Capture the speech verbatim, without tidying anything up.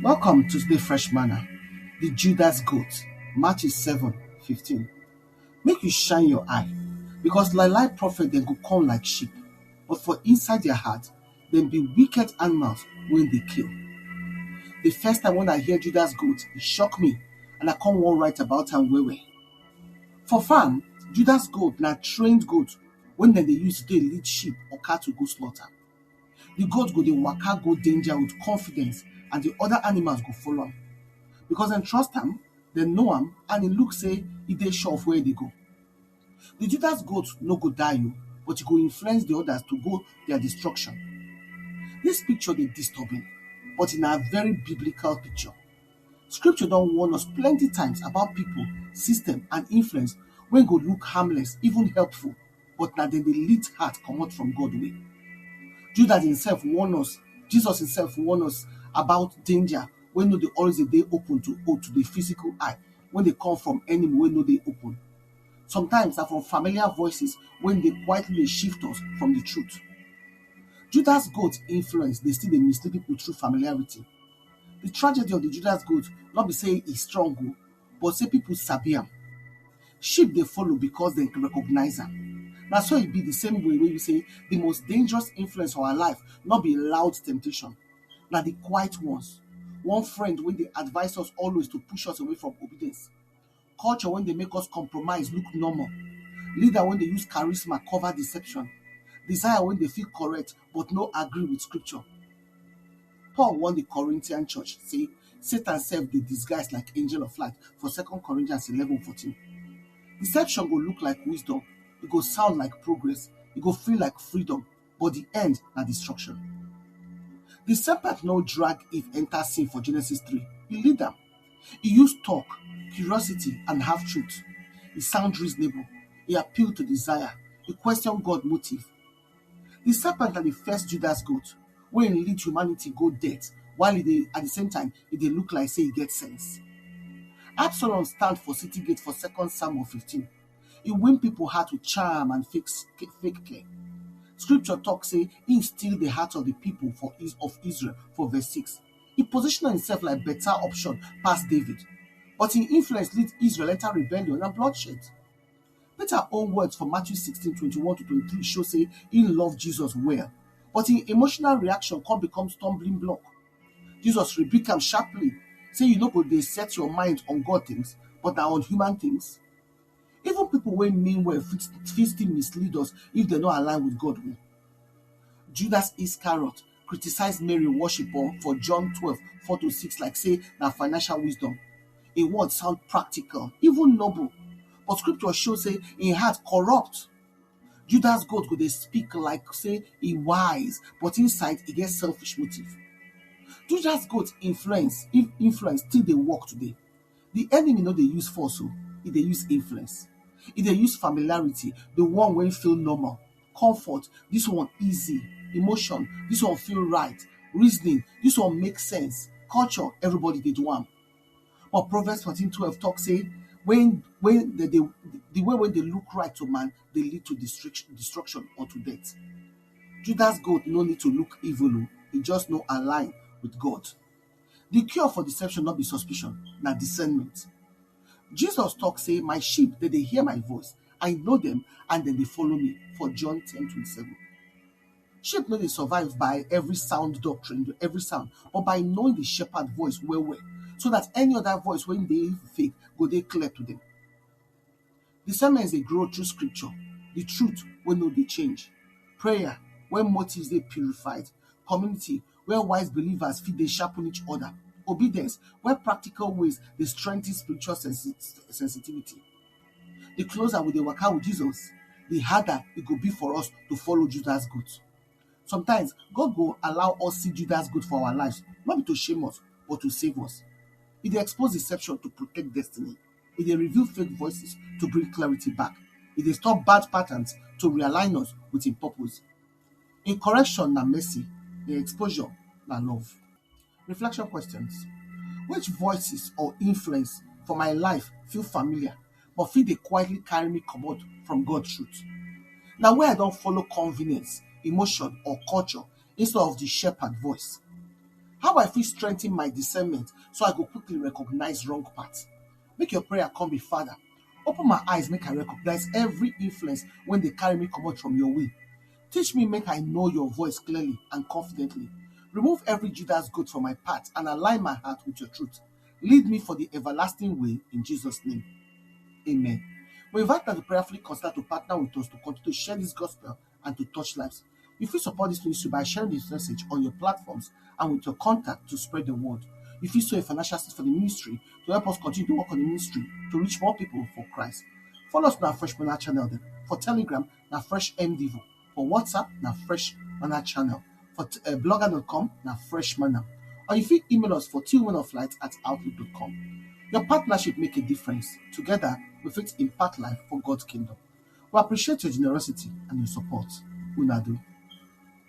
Welcome to the Fresh Manna, the Judas Goat, Matthew seven fifteen. Make you shine your eye, because lie lie prophet dem go come like sheep, but for inside their heart, dem be wicked animals wey dey kill. The first time when I hear Judas Goat, e shock me, and I come wan write about am well well. For farm, Judas goat na trained goat wey dem dey use dey lead sheep or cattle go slaughter. The goat go dey waka go danger with confidence, and the other animals go follow am. Because dem trust am, dem know am, and e look say e dey sure of where e dey go. The Judas goat no go die o, but e go influence the others to go their destruction. This picture dey disturbing, but e na very biblical picture. Scripture don warn us plenty times about people, system, and influence wey go look harmless, even helpful, but na dem dey lead heart comot from God way. Judas himself warn us, Jesus himself warn us about danger wey no dey always dey open to, to the physical eye, wey dey come from enemy wey no dey open. Sometimes na from familiar voices wey dey quietly dey shift us from the truth. Judas goat influence dey still dey mislead people through familiarity. The tragedy of the Judas goat no be say e strong o, but say people sabi am. Sheep dey follow because dem recognize am. Na so e be the same way wey you say the most dangerous influence for our life no be loud temptation, na the quiet ones. One friend wey dey advise us always to push us away from obedience. Culture wey dey make us compromise look normal. Leader wey dey use charisma cover deception. Desire wey dey feel correct but no agree with scripture. Paul warn the Corinthian church say Satan sef dey disguise like angel of light for Second Corinthians eleven fourteen. Deception go look like wisdom, e go sound like progress, e go feel like freedom, but the end na destruction. The serpent no drag Eve enter sin for Genesis three, e lead am. E use talk, curiosity, and half truth. E sound reasonable, e appeal to desire, e question God motive. The serpent na the first Judas goat wey lead humanity go death, while e dey, at the same time, e dey look like say e get sense. Absalom stand for city gate for Second Samuel fifteen. E win people heart with charm and fake, fake care. Scripture talk say he steal the heart of the people for Is- of Israel for verse six. He position himself like better option pass David, but him influence lead Israel enter rebellion and bloodshed. Peter own words for Matthew sixteen twenty-one to twenty-three show say he love Jesus well, but him emotional reaction come become stumbling block. Jesus rebuke am sharply, say you no go dey set your mind on God things, but na on human things. Even people wey mean well fit, fit still mislead us if dem no align with God will. Judas Iscariot criticize Mary worship o for John twelve four to six like say na financial wisdom. Im word sound practical, even noble, but scripture show say im heart corrupt. Judas goat go dey speak like say e wise, but inside e get selfish motive. Judas goat influence, if influence still dey work today. The enemy no dey use force o, e dey use influence. E dey use familiarity, the one wey feel normal, comfort, this one easy, emotion, this one feel right, reasoning, this one make sense, culture, everybody dey do am. But Proverbs fourteen twelve talk say when when the, the, the way wey dey look right to man dey lead to destruction, destruction or to death. Judas goat no need to look evil o, e just no align with God. The cure for deception no be suspicion, na discernment. Jesus talk say, my sheep, dem dey hear my voice, I know them, and dem dey follow me, for John ten twenty-seven. Sheep no dey survive by every sound doctrine, every sound, but by knowing the shepherd voice well well, so that any other voice wey dey fake go dey clear to them. Discernment dey grow through scripture, the truth wey no dey change, prayer where motives dey purified, community where wise believers fit dey sharpen each other, obedience where practical ways dey strengthen spiritual sensi- sensitivity. The closer we dey waka with Jesus, the harder e go be for us to follow Judas goat. Sometimes God go allow us see Judas goat for our lives, not be to shame us, but to save us. E dey expose deception to protect destiny. E dey reveal fake voices to bring clarity back. E dey stop bad patterns to realign us with im purpose. Im correction na mercy, im exposure na love. Reflection questions. Which voices or influence for my life feel familiar but fit dey quietly carry me comot from God truth? Na where I don follow convenience, emotion, or culture instead of the shepherd voice. How I fit strengthen my discernment so I go quickly recognize wrong path? Make your prayer come be, Father, open my eyes make I recognize every influence wey dey carry me comot from your way. Teach me make I know your voice clearly and confidently. Remove every Judas goat from my path and align my heart with your truth. Lead me for the everlasting way in Jesus' name. Amen. We invite you to prayerfully consider to partner with us to continue to share this gospel and to touch lives. You fit support this ministry by sharing this message on your platforms and with your contact to spread the word. You fit sow a financial seed for the ministry to help us continue to work on the ministry to reach more people for Christ. Follow us on our Fresh Manna channel then. For Telegram, na Fresh M Devo. For WhatsApp, na Fresh Manna channel. For t- uh, blogger dot com, na Fresh Manna. Or you fit email us for twomenoflight at outlook dot com. Your partnership make a difference. Together, we fit impact life for God's kingdom. We appreciate your generosity and your support. Una do.